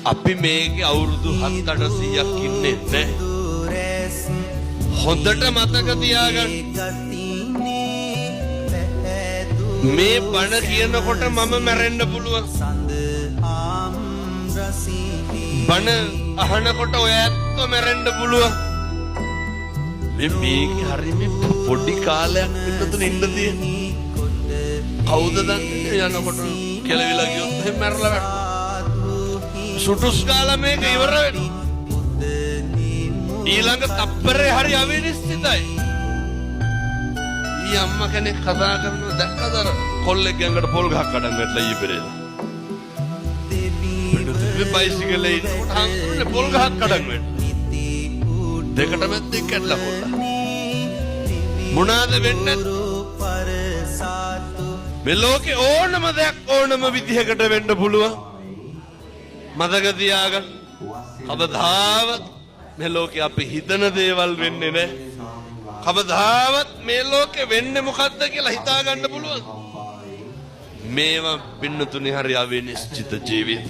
අපි මේකේ අවුරුදු 700-800ක් ඉන්නේ නැහැ. හොඳට මතක තියාගන්න. මේ බණ කියනකොට මම මැරෙන්න පුළුවන්. බණ අහනකොට ඔය ඇත්තෝ මැරෙන්න පුළුවන්. මේ මේකේ හරි මේ පොඩි කාලයක් පිටුතුන ඉන්න තියෙන්නේ. කවුද දන්නේ යනකොට කෙලවිලා ගියොත් එහෙම මැරලා වැටෙනවා. සුටුස් ගාලා මේක ඉවර වෙනවා. ඊළඟ තප්පරේ හරි අවිනිශ්චිතයි. ඊ අම්මා කෙනෙක් කතා කරනවා දැක්කද අර කොල්ලෙක් ඇඟට පොල් ගහක් කඩන් වැටලා ඊයේ පෙරේදා. පිටුතුනේ බයිසිකලේ ඉන්නකොට හංගුනේ පොල් ගහක් කඩන් වැටලා. දෙකටම දෙක කැඩලා පොල්ලා. මොනවාද වෙන්නේ? මේ ලෝකේ ඕනම දෙයක් ඕනම විදිහකට වෙන්න පුළුවන්. මතක තියාගන්න. කවදාවත් මේ ලෝකේ අපි හිතන දේවල් වෙන්නේ නැහැ. කවදාවත් මේ ලෝකේ වෙන්නේ මොකද්ද කියලා හිතා ගන්න පුළුවන්. මේවා පින්නතුනේ හරි අවිනිශ්චිත ජීවිත.